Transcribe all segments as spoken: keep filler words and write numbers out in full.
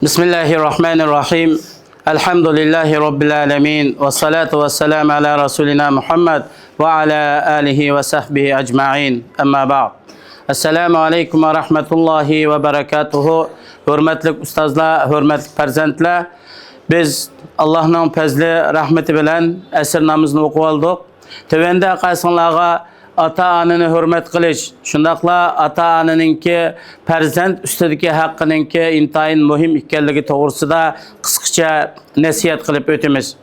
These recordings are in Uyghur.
بسم الله الرحمن الرحيم. الحمد لله رب العالمين. والصلاة والسلام على رسولنا محمد وعلى آله وصحبه أجمعين. أما بعد. السلام عليكم ورحمة الله وبركاته. ھۆرمەتلىك ئۇستازلار، ھۆرمەتلىك پەرزەنتلەر، بىز ئاللاھنىڭ پەزلى، رەھمىتى بىلەن ئەسىر نامىزىنى ئوقۇۋالدۇق. تۆۋەندە قارىساڭلارغا ئاتا-ئانىنى ھۆرمەت قىلىش، شۇنداقلا ئاتا-ئانىنىڭكى پەرزەنت ئۈستىدىكى ھەققىنىڭكى ئىنتايىن مۇھىم ئىكەنلىكى توغرىسىدا قىسقىچە نەسىھەت قىلىپ ئۆتىمىز.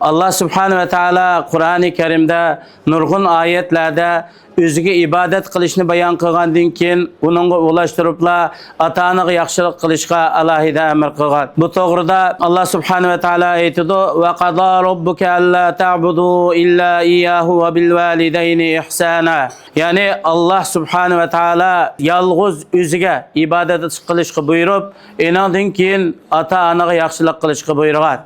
ئاللا سۇبھانە ۋە تائالا قۇرئانى كەرىمدە نۇرغۇن ئايەتلەردە ئۆزىگە ئىبادەت قىلىشنى بايان قىلغاندىن كېيىن، ئۇنىڭغا ئۇلاشتۇرۇپلا ئاتا-ئانىغا ياخشىلىق قىلىشقا ئالاھىدە ئەمىر قىلغان. بۇ توغرىدا ئاللا سۇبھانە ۋە تائالا ئېيتىدۇ، «وقضى ربك ألا تعبدوا إلا إياه وبالوالدين إحسانا.» يەنى ئاللا سۇبھانە ۋە تائالا يالغۇز ئۆزىگە ئىبادەت قىلىشقا بۇيرۇپ، ئېنىڭدىن كېيىن ئاتا-ئانىغا ياخشىلىق قىلىشقا بۇيرۇغان.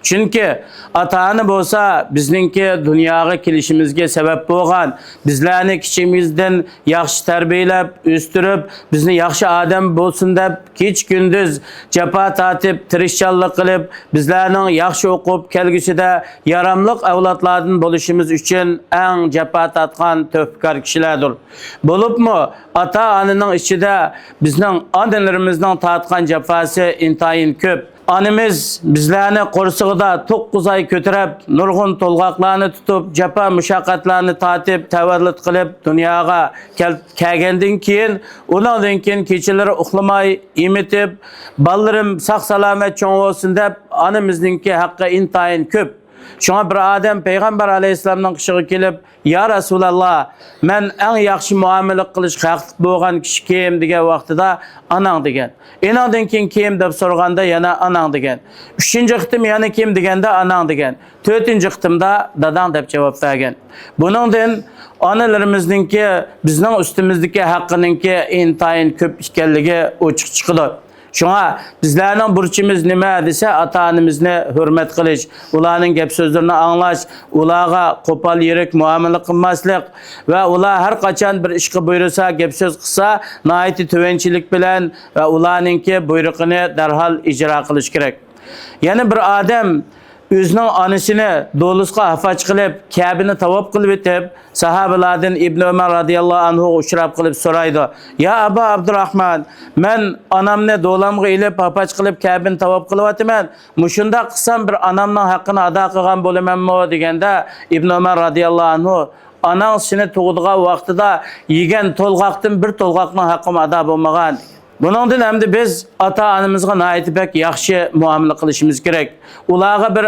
چۈنكى ئاتا-ئانا بولسا بىزنىڭكى دۇنياغا كېلىشىمىزگە سەۋەب بولغان، بىزلەرنى كىچىكىمىزدىن ياخشى تەربىيەلەپ، ئۆستۈرۈپ، بىزنى ياخشى ئادەم بولسۇن دەپ كېچە-كۈندۈز جاپا تارتىپ، تىرىشچانلىق قىلىپ، بىزلەرنىڭ ياخشى ئوقۇپ، كەلگۈسىدە ياراملىق ئەۋلادلاردىن بولۇشىمىز ئۈچۈن ئەڭ جاپا تارتقان تۆھپىكار كىشىلەردۇر. بولۇپمۇ ئاتا-ئانىنىڭ ئىچىدە بىزنىڭ ئانىلىرىمىزنىڭ تارتقان جاپاسى ئىنتايىن كۆپ. ئانىمىز بىزلەرنى قورسىقىدا توققۇز ئاي كۆتۈرۈپ، نۇرغۇن تولغاقلارنى تۇتۇپ، جاپا مۇشەققەتلەرنى تارتىپ، تەۋەللۇت قىلىپ، دۇنياغا كەل-، كەلگەندىن كېيىن، ئۇنىڭدىن كېيىن كېچىلىرى ئۇخلىماي، ئېمىتىپ، بالىلىرىم ساق-سالامەت چوڭ بولسۇن دەپ، ئانىمىزنىڭكى ھەققى ئىنتايىن كۆپ. شۇڭا بىر ئادەم پەيغەمبەر ئەلەيھىسسالامنىڭ قېشىغا كېلىپ، يا رەسۇلاللا، مەن ئەڭ ياخشى مۇئامىلە قىلىشقا ھەقلىق بولغان كىشى كىم؟ دېگەن ۋاقتىدا، ئاناڭ دېگەن. ئېنىڭدىن كېيىن كىم؟ دەپ سورىغاندا، يەنە ئاناڭ دېگەن. ئۈچىنچى قېتىم يەنە كىم دېگەندە، ئاناڭ دېگەن. تۆتىنچى قېتىمدا داداڭ دەپ جاۋاب بەرگەن. بۇنىڭدىن ئانىلىرىمىزنىڭكى بىزنىڭ ئۈستىمىزدىكى ھەققىنىڭكى ئىنتايىن كۆپ ئىكەنلىكى ئوچۇق چىقىدۇ. شۇڭا بىزلەرنىڭ بۇرچىمىز نېمە دېسە، ئاتا-ئانىمىزنى ھۆرمەت قىلىش، ئۇلارنىڭ گەپ-سۆزلىرىنى ئاڭلاش، ئۇلارغا قوپال يىرىك مۇئامىلە قىلماسلىق ۋە ئۇلار ھەر قاچان بىر ئىشقا بۇيرۇسا، گەپ-سۆز قىلسا، ناھايىتى تۆۋەنچىلىك بىلەن ۋە ئۇلارنىڭكى بۇيرۇقىنى دەرھال ئىجرا قىلىش كېرەك. يەنە بىر ئادەم ئۆزىنىڭ ئانىسىنى دولۇسقا ھاپاچ قىلىپ، كەبىنى تاۋاپ قىلىۋېتىپ، ساھابىلاردىن ئىبن ئۆمەر رازىياللاھۇ ئەنھۇغا ئۇچراپ قېلىپ سورايدۇ، يا ئابا ئابدۇراھمان، مەن ئانامنى دولامغا ئېلىپ، ھاپاچ قىلىپ، كەبىنى تاۋاپ قىلىۋاتىمەن. مۇشۇنداق قىلسام، بىر ئانامنىڭ ھەققىنى ئادا قىلغان بولىمەنمۇ؟ دېگەندە، ئىبن ئۆمەر رازىياللاھۇ ئەنھۇ، ئاناڭ سېنى تۇغىدىغان ۋاقتىدا يېگەن تولغاقتىن بىر تولغاقنىڭ ھەققىمۇ ئادا بولمىغان. بۇنىڭدىن ئەمدى بىز ئاتا-ئانىمىزغا ناھايىتى بەك ياخشى مۇئامىلە قىلىشىمىز كېرەك. ئۇلارغا بىر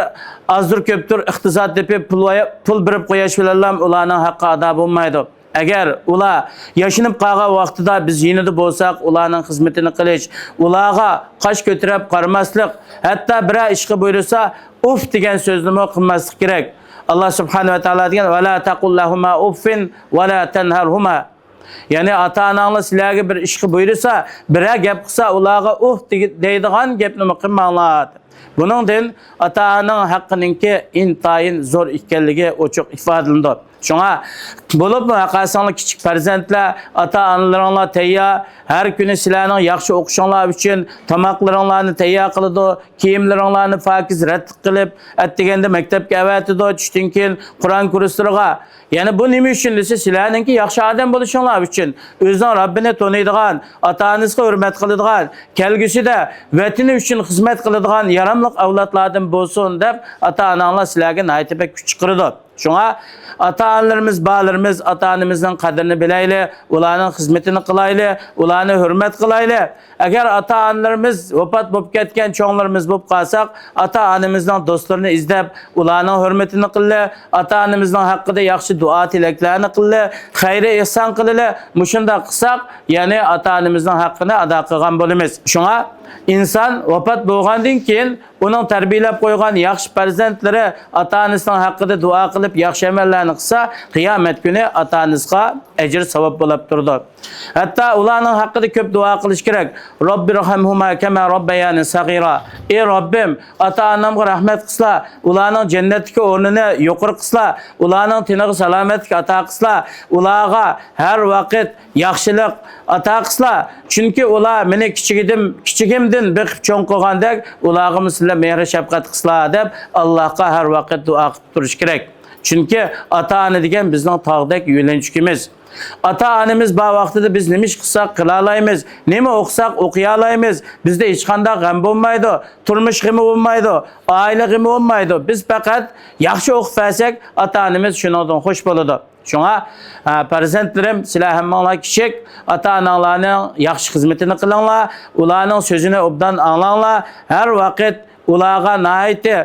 ئازدۇر كۆپتۇر ئىقتىساد تېپىپ، پۇل ۋايا-، پۇل بېرىپ قويۇش بىلەنلا ئۇلارنىڭ ھەققى ئادا بولمايدۇ. ئەگەر ئۇلار ياشىنىپ قالغان ۋاقتىدا بىز يېنىدا بولساق، ئۇلارنىڭ خىزمىتىنى قىلىش، ئۇلارغا قاش كۆتۈرۈپ قارىماسلىق، ھەتتا بىرەر ئىشقا بۇيرۇسا، ئۇف دېگەن سۆزنىمۇ قىلماسلىق كېرەك. ئاللا سۇبھانەھۇ ۋە تائالا دېگەن، «ۋەلا تەقۇل لەھۇما ئۇففىن ۋەلا تەنھەرھۇما.» يەنى ئاتا-ئاناڭلار سىلەرگە بىر ئىشقا بۇيرۇسا، بىرەر گەپ قىلسا، ئۇلارغا ئۇھ دېگە-، دەيدىغان گەپنىمۇ قىلماڭلار. بۇنىڭدىن ئاتا-ئانىنىڭ ھەققىنىڭكى ئىنتايىن زور ئىكەنلىكى ئوچۇق ئىپادىلىنىدۇ. شۇڭا بولۇپمۇ ۋەقەسىڭلار كىچىك پەرزەنتلەر ئاتا-ئانىلىرىڭلار تەييار، ھەر كۈنى سىلەرنىڭ ياخشى ئوقۇشۇڭلار ئۈچۈن تاماقلىرىڭلارنى تەييار قىلىدۇ، كىيىملىرىڭلارنى پاكىز رەتلىق قىلىپ، ئەتىگەندە مەكتەپكە ئەۋەتىدۇ، چۈشتىن كېيىن قۇرئان كۇرسلىرىغا. يەنى بۇ نېمە ئۈچۈن دېسە، سىلەرنىڭكى ياخشى ئادەم بولۇشۇڭلار ئۈچۈن، ئۆزىنىڭ رەببىنى تونۇيدىغان، ئاتا-ئانىسىغا ھۆرمەت قىلىدىغان، كەلگۈسىدە ۋەتىنى ئۈچۈن خىزمەت قىلىدىغان ياراملىق ئەۋلادلاردىن بولسۇن دەپ، ئاتا-ئاناڭلار سىلەرگە ناھايىتى بەك كۈچ چىقىرىدۇ. شۇڭا ئاتا-ئانىلىرىمىز، بالىلىرىمىز، ئاتا-ئانىمىزنىڭ قەدرىنى بىلەيلى، ئۇلارنىڭ خىزمىتىنى قىلايلى، ئۇلارنى ھۆرمەت قىلايلى. ئەگەر ئاتا-ئانىلىرىمىز ۋاپات بولۇپ كەتكەن، چوڭلىرىمىز بولۇپ قالساق، ئاتا-ئانىمىزنىڭ دوستلىرىنى ئىزدەپ، ئۇلارنىڭ ھۆرمىتىنى قىللى، ئاتا-ئانىمىزنىڭ ھەققىدە ياخشى دۇئا-تىلەكلەرنى قىللى، خەير-ئېھسان قىلىلى. مۇشۇنداق قىلساق، يەنى ئاتا-ئانىمىزنىڭ ھەققىنى ئادا قىلغان بولىمىز. شۇڭا ئىنسان ۋاپات بولغاندىن كېيىن، ئۇنىڭ تەربىيەلەپ قويغان ياخشى پەرزەنتلىرى ئاتا-ئانىسىنىڭ ھەققىدە دۇئا قىلىپ، ياخشى ئەمەللەرنى قىلسا، قىيامەت كۈنى ئاتا-ئانىسىغا ئەجىر-ساۋاب بولاپ تۇرىدۇ. ھەتتا ئۇلارنىڭ ھەققىدە كۆپ دۇئا قىلىش كېرەك. رەببىرھەمھۇما كەما رەببەيانى سەغىرا. ئى رەببىم، ئاتا-ئانامغا رەھمەت قىلسىلا، ئۇلارنىڭ جەننەتتىكى ئورنىنى يۇقىرى قىلسىلا، ئۇلارنىڭ تېنىغا سالامەتلىك ئاتا قىلسىلا، ئۇلارغا ھەر ۋاقىت ياخشىلىق ئاتا قىلسىلا، چۈنكى ئۇلار مېنى كىچىكىدىم، كىچىكىمدىن بېقىپ چوڭ قىلغاندەك، ئۇلارغىمۇ سىلەر مېھرى شەپقەت قىلسىلا، دەپ ئاللاھقا ھەر ۋاقىت دۇئا قىلىپ تۇرۇش كېرەك. چۈنكى ئاتا-ئانا دېگەن بىزنىڭ تاغدەك يۆلەنچۈكىمىز. ئاتا-ئانىمىز بار ۋاقتىدا بىز نېمە ئىش قىلساق قىلالايمىز، نېمە ئوقۇساق ئوقۇيالايمىز. بىزدە ھېچقانداق غەم بولمايدۇ، تۇرمۇش غېمى بولمايدۇ، ئائىلە غېمى بولمايدۇ. بىز پەقەت ياخشى ئوقۇپ بەرسەك، ئاتا-ئانىمىز شۇنىڭدىن خۇش بولىدۇ. شۇڭا، ھە، پەرزەنتلىرىم، سىلەر ھەممىڭلار كىچىك، ئاتا-ئاناڭلارنىڭ ياخشى خىزمىتىنى قىلىڭلار، ئۇلارنىڭ سۆزىنى ئوبدان ئاڭلاڭلار، ھەر ۋاقىت ئۇلارغا ناھايىتى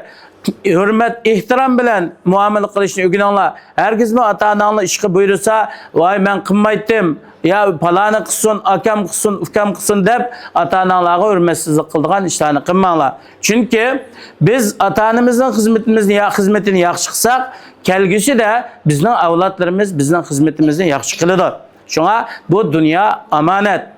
ھۆرمەت، ئېھتىرام بىلەن مۇئامىلە قىلىشنى ئۆگىنىڭلار. ھەرگىزمۇ ئاتا-ئاناڭلار ئىشقا بۇيرۇسا، ۋاي، مەن قىلمايتتىم، يا پالانى قىلسۇن، ئاكام قىلسۇن، ئۇكام قىلسۇن دەپ ئاتا-ئاناڭلارغا ھۆرمەتسىزلىك قىلىدىغان ئىشلارنى قىلماڭلار. چۈنكى بىز ئاتا-ئانىمىزنىڭ خىزمىتىمىزنى يا-، خىزمىتىنى ياخشى قىلساق، كەلگۈسىدە بىزنىڭ ئەۋلادلىرىمىز بىزنىڭ خىزمىتىمىزنى ياخشى قىلىدۇ. شۇڭا بۇ دۇنيا ئامانەت.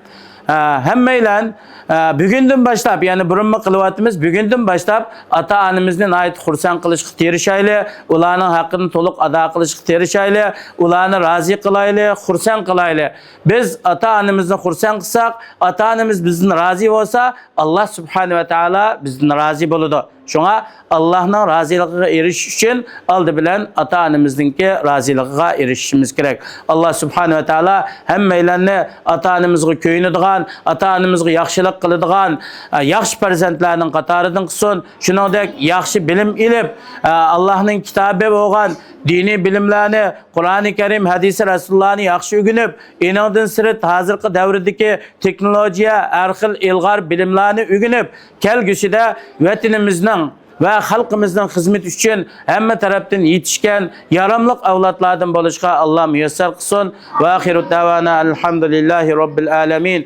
ھە، ھەممەيلەن، ھە، بۈگۈندىن باشلاپ، يەنى بۇرۇنمۇ قىلىۋاتىمىز، بۈگۈندىن باشلاپ ئاتا-ئانىمىزنى ناھايىتى خۇرسەن قىلىشقا تىرىشايلى، ئۇلارنىڭ ھەققىنى تولۇق ئادا قىلىشقا تىرىشايلى، ئۇلارنى رازى قىلايلى، خۇرسەن قىلايلى. بىز ئاتا-ئانىمىزنى خۇرسەن قىلساق، ئاتا-ئانىمىز بىزدىن رازى بولسا، ئاللا سۇبھانە ۋە تائالا بىزدىن رازى بولىدۇ. شۇڭا ئاللانىڭ رازىلىقىغا ئېرىشىش ئۈچۈن ئالدى بىلەن ئاتا-ئانىمىزنىڭكى رازىلىقىغا ئېرىشىشىمىز كېرەك. ئاللا سۇبھانە ۋە تائالا ھەممەيلەننى ئاتا-ئانىمىزغا كۆيۈنىدىغان، ئاتا-ئانىمىزغا ياخشىلىق قىلىدىغان، ئە، ياخشى پەرزەنتلەرنىڭ قاتارىدىن قىلسۇن. شۇنىڭدەك ياخشى بىلىم ئېلىپ، ئە، ئاللانىڭ كىتابى بولغان دىنىي بىلىملەرنى، قۇرئانى كەرىم، ھەدىسى رەسۇلۇللانى ياخشى ئۆگىنىپ، ئېنىڭدىن سىرت ھازىرقى دەۋردىكى تېخنولوگىيە، ھەر خىل ئىلغار بىلىملەرنى ئۆگىنىپ، كەلگۈسىدە ۋەتىنىمىزنىڭ ۋە خەلقىمىزنىڭ خىزمىتى ئۈچۈن ھەممە تەرەپتىن يېتىشكەن ياراملىق ئەۋلادلاردىن بولۇشقا ئاللا مۇيەسسەر قىلسۇن. ۋە ئاخىرۇ دەۋانا ئەلھەمدۇلىللاھى رەببىل ئالەمىن.